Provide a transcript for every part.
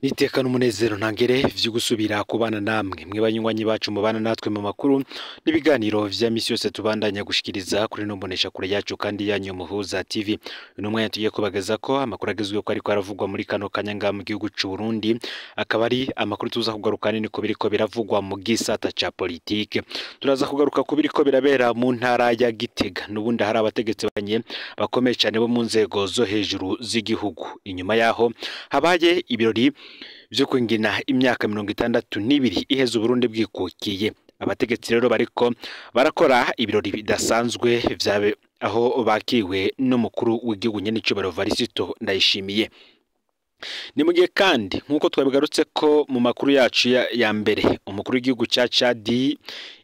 Niteka n'umunezero ntangere vyo gusubira kubana namwe mwe banywanyi bacu mubana natwe mu makuru n'ibiganiro vya misi yose tubandanya gushikiriza kuri no mbonesha kure yacu kandi yanyu Muhuza TV. Uno mwanya tugiye kubageza ko amakuru agezweho ko ariko aravugwa muri kano kanya mu gihugu c'u Burundi, akaba ari amakuru tuza kugaruka nini ko biriko biravugwa mu gisata ca politike. Turaza kugaruka ku biriko birabera mu ntara ya Gitega, n'ubundi hari abategetsi banye bakomeye cyane bo mu nzego zo hejuru z'igihugu. Inyuma yaho habaye ibirori vyo kwingina imyaka 62 iheze Burundi bwikukiye. Abategetsi rero bariko barakora ibirori bidasanzwe vyabe aho bakiwe n'umukuru w'igihugu nyene icubahiro Varisito Ndayishimiye. Ni mugihe kandi nkuko twabigarutse ko mu makuru yacu ya mbere, umukuru w'igihugu ca Chad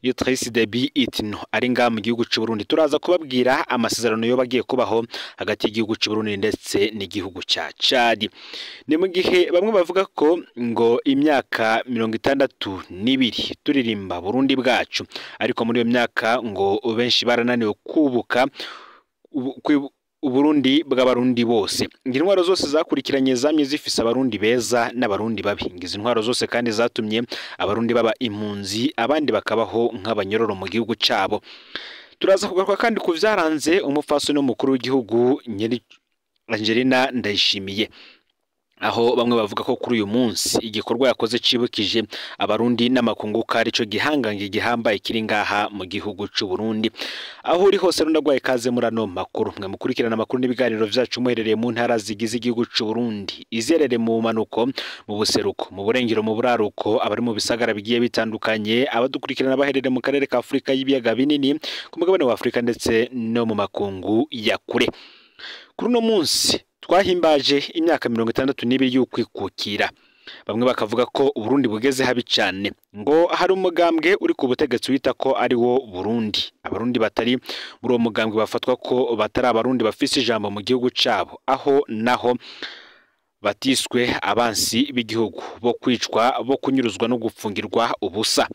Idriss Deby Itno ari ngaha mu gihugu c'u Burundi. Turaza kubabwira amasezerano yo bagiye kubaho hagati y'igihugu c'u Burundi ndetse n'igihugu ca Chad. Ni mu gihe bamwe bavuga ko ngo imyaka 62 turirimba Burundi bwacu, ariko muri iyo myaka ngo benshi barananiwe kubuka Uburundi bw'abarundi bose. Intwaro zose zakurikiranye zamye zifise abarundi beza n'abarundi babi. Ngizi intwaro zose kandi zatumye abarundi baba impunzi, abandi bakabaho nk'abanyororo mu gihugu cabo. Turaza kugaruka kandi ku vyaranze umupfasoni w'umukuru w'igihugu Angelina Ndayishimiye, aho bamwe bavuga ko kuri uyu munsi igikorwa yakoze cibukije abarundi n'amakungu ko arico gihangange gihambaye kiri ngaha mu gihugu c'u Burundi. Aho uri hose rundagwaye kaze muri ano makuru, mwe mukurikirana amakuru n'ibiganiro vyacu muherereye mu ntara zigize igihugu c'u Burundi, izerere mu manuko, mu buseruko, mu burengero, mu buraruko, abari mu bisagara bigiye bitandukanye, abadukurikirana baherereye mu karere ka Afrika y'ibiyaga binini, ku mugabane wa Afrika ndetse no mu makungu ya kure. Kuri uno munsi twahimbaje imyaka 62 y'ukwikukira. Bamwe bakavuga ko Uburundi bugeze habi cyane, ngo hari umugambwe uri ku butegetsi wita ko ari wo Burundi. Abarundi batari muri uwo mugambwe bafatwa ko batari abarundi bafise ijambo mu gihugu cabo, aho naho batiswe abansi b'igihugu bo kwicwa, bo kunyuruzwa no gupfungirwa ubusa.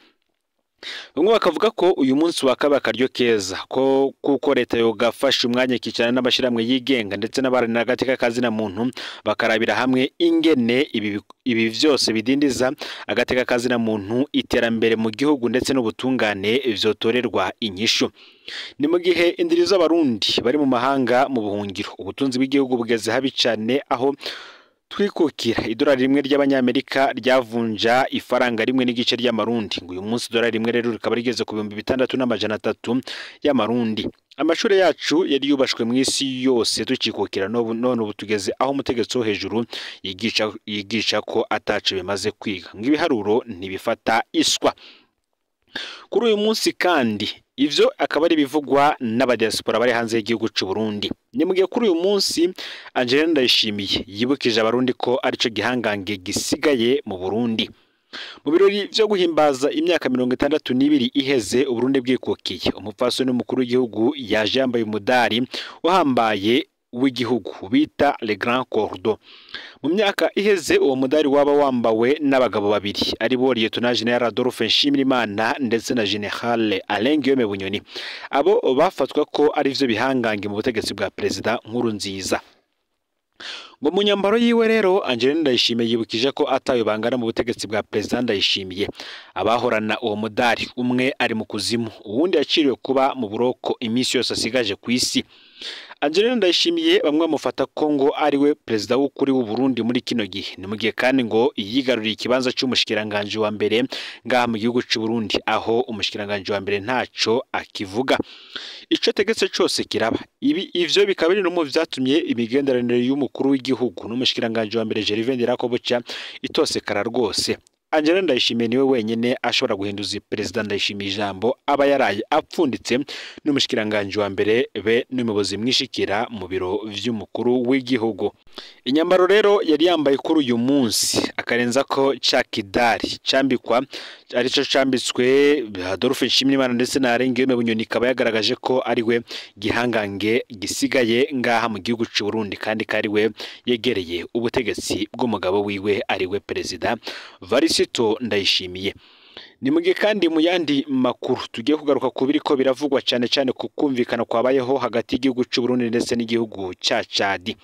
Bamwe bakavuga ko uyu munsi wakaba akaryo keza ko kuko leta yogafasha umwanya ikicarana n'amashirahamwe yigenga ndetse n'abaharanira agateka kazina muntu, bakarabira hamwe ingene ibi vyose bidindiza agateka kazina muntu, iterambere mu gihugu ndetse n'ubutungane vyotorerwa inyishu. Ni mu gihe indiri z'abarundi bari mu mahanga mu buhungiro, ubutunzi bw'igihugu bugeze habi cane, aho twikukira idolari rimwe ry'abanyamerika ryavunja ifaranga 1.5 ry'amarundi. Ngo uyu munsi idolari rimwe rero rikaba rigeze ku 6300 y'amarundi. Amashure yacu yari yubashwe mu isi yose tukikukira, none ubu tugeze aho umutegetsi wo hejuru yigisha ko ataco bimaze kwiga, ngo ibiharuro ntibifata iswa. Kuri uyu munsi kandi ivyo akaba ari bivugwa n'abadiaspora bari hanze y'igihugu c'u Burundi. Ni mugihe kuri uyu munsi Angelina Ndayishimiye yibukije abarundi ko arico gihangange gisigaye mu Burundi. Mu birori vyo guhimbaza imyaka 62 iheze Uburundi bwikukiye, umupfasoni w'umukuru w'igihugu yaje yambaye umudari uhambaye w'igihugu bita Le Grand Cordon. Mu myaka iheze uwo mudari waba wambawe n'abagabo babiri ari bo Lieutenant General Adolphe Nshimirimana ndetse na General Alain Guillaume Bunyoni. Abo bafatwa ko ari vyo bihangange mu butegetsi bwa Perezida Nkurunziza. Ngo mu nyambaro yiwe rero Angelina Ndayishimiye yibukije ko atayo bangana mu butegetsi bwa Perezida Ndayishimiye. Abahorana uwo mudari umwe ari mu kuzimu, uwundi yaciriwe kuba mu buroko iminsi yose asigaje ku isi. Angelina Ndayishimiye bamwe bamufata ko ngo ari we perezida w'ukuri w'u Burundi muri kino gihe. Ni mu gihe kandi ngo yigaruriye ikibanza c'umushikiranganje wa mbere ngaha mu gihugu c'u Burundi, aho umushikiranganje wa mbere ntaco akivuga, ico tegetse cose kiraba. Ibi ivyo bikaba biri no mu vyatumye imigenderanire y'umukuru w'igihugu n'umushikiranganje wa mbere Gervais Ndirakobuca itosekara rwose. Angelina Ndayishimiye niwe wenyene ashobora guhinduza Perezida Ndayishimiye ijambo aba yaraye apfunditse n'umushikiranganje wa mbere be n'umuyobozi mwishikira mu biro vy'umukuru w'igihugu. Inyambaro rero yari yambaye kuri uyu munsi akarenza ko ca kidari cambikwa arico cambitswe Adolphe Nshimirimana ndetse na Alain Guillaume Bunyoni, ikaba yagaragaje ko ari we gihangange gisigaye ngaha mu gihugu c'u Burundi, kandi ko ari we yegereye ubutegetsi bw'umugabo wiwe ari we Perezida Varisito Ndayishimiye. Ni mugihe kandi mu yandi makuru tugiye kugaruka ku biriko biravugwa cyane cyane ku kumvikana kwabayeho hagati y'igihugu c'u Burundi ndetse n'igihugu ca Chad.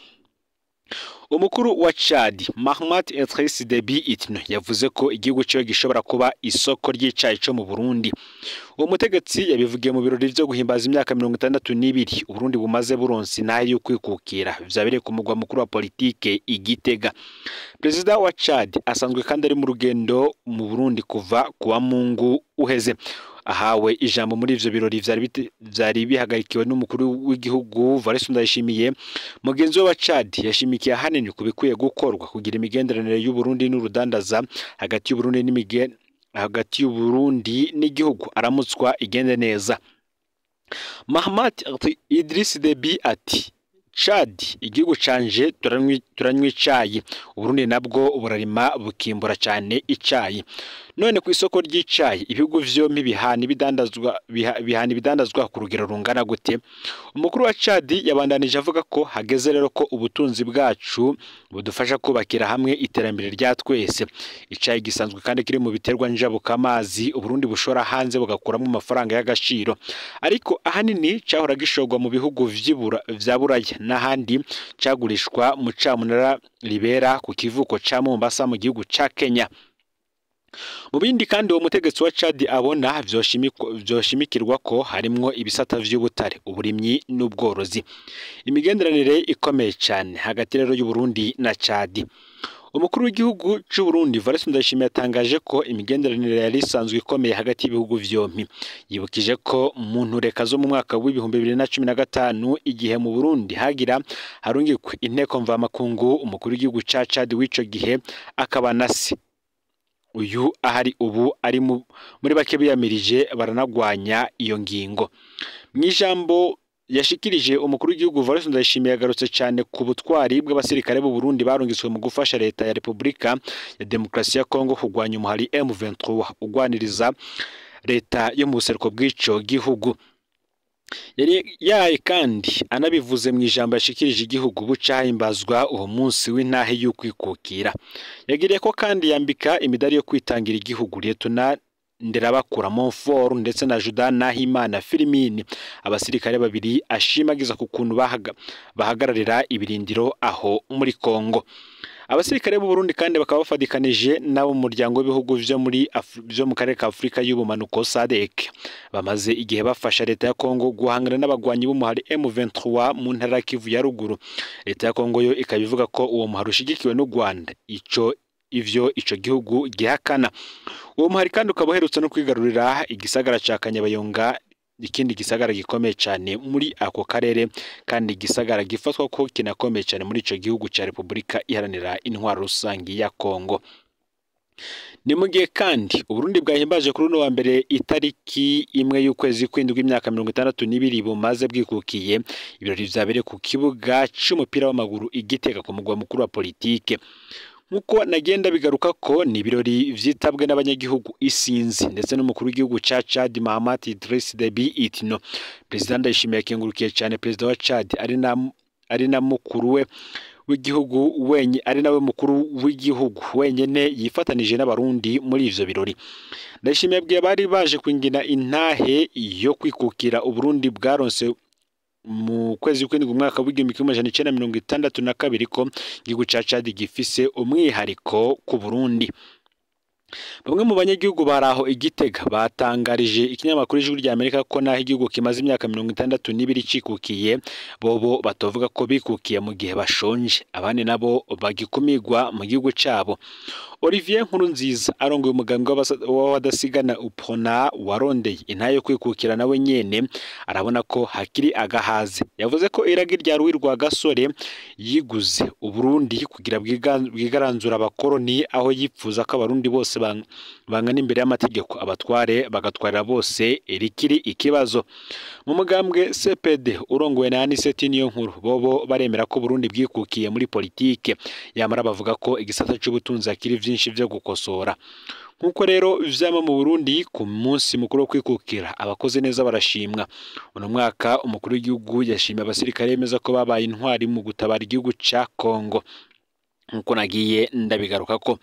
Umukuru wa Chad Mahamat Idriss Deby Itno yavuze ko igihugu ciwe gishobora kuba isoko ry'icayi co mu Burundi. Uwo mutegetsi yabivugiye mu birori vyo guhimbaza imyaka 62 Uburundi bumaze buronse intahe y'ukwikukira, vyabereye ku mugwa mukuru wa politike i Gitega. Perezida wa Chad asanzwe kandi ari mu rugendo mu Burundi kuva kuwa Mungu uheze. Ahawe ijambo muri ivyo birori vyari bihagarikiwe n'umukuru w'igihugu Evariste Ndayishimiye, mugenzi we wa Chad yashimikiye ahanini ku bikwiye gukorwa kugira imigenderanire y'u Burundi n'urudandaza hagati y'u Burundi hagati y'u Burundi n'igihugu aramutswa igende neza. Mahamat Idriss Deby ati: Chad igihugu canje turanywa icayi, Uburundi nabwo burarima bukimbura cyane icayi. None ku isoko ry'icayi ibihugu vyompi bihana ibidandazwa ku rugero rungana gute? Umukuru wa Chad yabandanije avuga ko hageze rero ko ubutunzi bwacu budufasha kubakira hamwe iterambere rya twese. Icayi gisanzwe kandi kiri mu biterwa njabukamazi Uburundi bushora hanze bugakuramo amafaranga y'agaciro, ariko ahanini cahora gishorwa mu bihugu vya Buraya n'ahandi, cagurishwa mu camunara ribera ku kivuko ca Mombasa mu gihugu ca Kenya. Mu bindi kandi uwo mutegetsi wa Chad abona vyoshimikirwa ko harimwo ibisata vy'ubutare, uburimyi n'ubworozi. Imigenderanire ikomeye cyane hagati rero y'u Burundi na Chad. Umukuru w'igihugu c'u Burundi Evariste Ndayishimiye yatangaje ko imigenderanire yari isanzwe ikomeye hagati y'ibihugu vyompi. Yibukije ko mu ntureka zo mu mwaka w'2015 igihe mu Burundi hagira harungikwe inteko mvamakungu, umukuru w'igihugu ca Chad w'ico gihe akaba na se uyu ahari ubu ari muri bake biyamirije baranagwanya iyo ngingo. Mu ijambo yashikirije umukuru w'igihugu Evariste Ndayishimiye yagarutse cyane ku butwari bw'abasirikare b'u Burundi barungitswe mu gufasha leta ya Republika ya Demokarasi ya Kongo kurwanya umuhari M23 ugwaniriza leta yo mu buseruko bw'ico gihugu. Yari yaye kandi anabivuze mu ijambo yashikirije igihugu buca himbazwa uwo munsi w'intahe y'ukwikukira. Yagiriye ko kandi yambika imidari yo kwitangira igihugu Lieutenant Nderabakura Montfort ndetse na Juda Nahimana Filimini, abasirikare babiri ashimagiza ku kuntu bahagararira ibirindiro aho muri Kongo. Abasirikare b'u Burundi kandi bakaba bafadikanije nabo mu muryango w'ibihugu vyo mu karere ka Afrika y'ubumanuko SADC. Bamaze igihe bafasha leta ya Kongo guhangana n'abagwanyi b'umuhari M23 mu ntara ya Kivu ya ruguru. Leta ya Kongo yo ikaba ivuga ko uwo muhari ushigikiwe n'u Rwanda, ivyo ico gihugu gihakana. Uwo muhari kandi ukaba uherutse no kwigarurira igisagara ca Kanyabayonga, ikindi gisagara gikomeye cyane muri ako karere, kandi igisagara gifatwa ko kinakomeye cyane muri ico gihugu ca Republika Iharanira Intwaro Rusangi ya Kongo. Ni mu gihe kandi Uburundi bwahimbaje kuri uno wa mbere itariki 1 y'ukwezi kw'indwi imyaka 62 bumaze bwikukiye, ibirori vyabereye ku kibuga c'umupira w'amaguru i Gitega ku mugwa mukuru wa politike. Nkuko nagenda bigaruka ko ni ibirori vyitabwe n'abanyagihugu isinzi ndetse n'umukuru w'igihugu ca Chad Mahamat Idriss Deby Itno. Perezida Ndayishimiye yakengurukiye cyane perezida wa Chad ari na mukuru we w'igihugu wenye ari nawe mukuru w'igihugu wenyene yifatanije n'abarundi muri ivyo birori. Ndayishimiye yabwiye abari baje kwingina intahe yo kwikukira Uburundi bwaronse mu kwezi kw'indwi umwaka w'1962 ko igihugu ca Chad gifise umwihariko ku Burundi. Bamwe mu banyagihugu baraho i Gitega batangarije ikinyamakuru Ijwi rya Amerika ko naho igihugu kimaze imyaka 62 cikukiye, bobo batovuga ko bikukiye mu gihe bashonje, abandi nabo bagikumigwa mu gihugu cabo. Olivier Nkurunziza arongoye umugambi w'abadasigana UPRONA warondeye intahe yo kwikukira nawe nyene arabona ko hakiri agahaze. Yavuze ko iragi rya Louis Rwagasore yiguze Uburundi kugira bwigaranzura abakoroni, aho yipfuza ko abarundi bose bangana imbere y'amategeko, abatware bagatwarira bose rikiri ikibazo. Mu mugambwe CPD urongowe na Anicet Niyonkuru bobo baremera ko Burundi bwikukiye muri politike, yamara bavuga ko igisata c'ubutunzi hakiri vyinshi vyo gukosora. Nkuko rero vyama mu Burundi ku munsi mukuru wo kwikukira abakoze neza barashimwa. Uno mwaka umukuru w'igihugu yashimye abasirikare bemeza ko babaye intwari mu gutabara igihugu ca Kongo. Nkuko nagiye ndabigaruka ko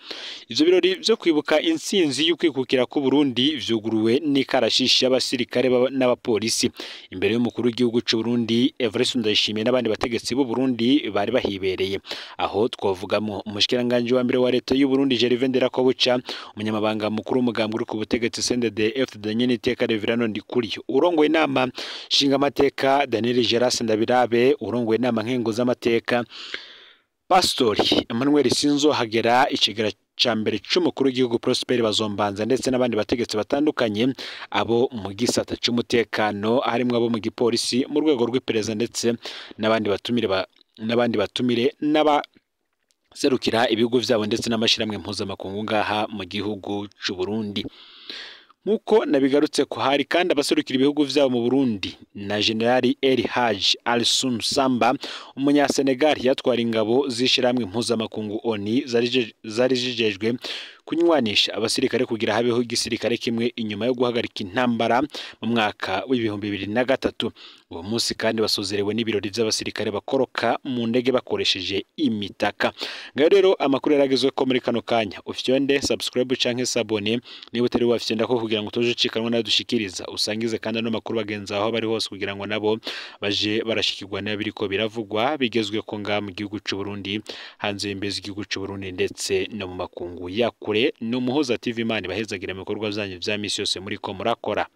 ivyo birori vyo kwibuka intsinzi y'ukwikukira ku Burundi vyuguruwe n'ikarashishi y'abasirikare n'abapolisi imbere y'umukuru w'igihugu c'u Burundi Evariste Ndayishimiye n'abandi bategetsi b'u Burundi bari bahibereye. Aho twavugamo umushikiranganji wa mbere wa leta y'u Burundi Gervais Nderakobuca, umunyamabanga mukuru w'umugambwe uri ku butegetsi CNDD-FDD Nyeniteka Reverend Ndikuriyo, urongoye inama nshingamateka Daniel Gerase Ndabirabe, urongoye inama nkenguzamateka Pastori Emmanuel Sinzo hagera, ikigera ca mbere c'umukuru w'igihugu Prosper Bazombanza, ndetse n'abandi bategetsi batandukanye abo mu gisata c'umutekano, harimwo abo mu gipolisi, mu rwego rw'iperereza, ndetse n'abandi batumire n'abaserukira ibihugu vyabo ndetse n'amashirahamwe mpuzamakungu ngaha mu gihugu c'u Burundi. Nkuko nabigarutse ko hari kandi abaserukira ibihugu vyabo mu Burundi na General El Hadj Alsun Samba, umunyasenegal yatwara ingabo z'ishirahamwe mpuzamakungu ONU zari zijejwe kunywanisha abasirikare kugira habeho igisirikare kimwe inyuma yo guhagarika intambara mu mwaka w'2003. Uwo munsi kandi basozerewe n'ibirori vy'abasirikare bakoroka mu ndege bakoresheje imitaka. Ngayo rero amakuru yaragezwe ko muri kano kanya. Ufyonde subscribe canke s'abonner niba utari wafyonda ko kugira ngo utoje ucikanwa nayo dushikiriza, usangize kandi ano makuru bagenzi aho bari hose kugira ngo nabo baje barashikirwa n'abiriko biravugwa bigezwe ko ngaha mu gihugu c'u Burundi, hanze y'imbibe z'igihugu c'u Burundi ndetse no mu makungu ya kure. No Muhoza TV, Imana ibahezagira mu bikorwa vyanyu vya misi yose muriko murakora.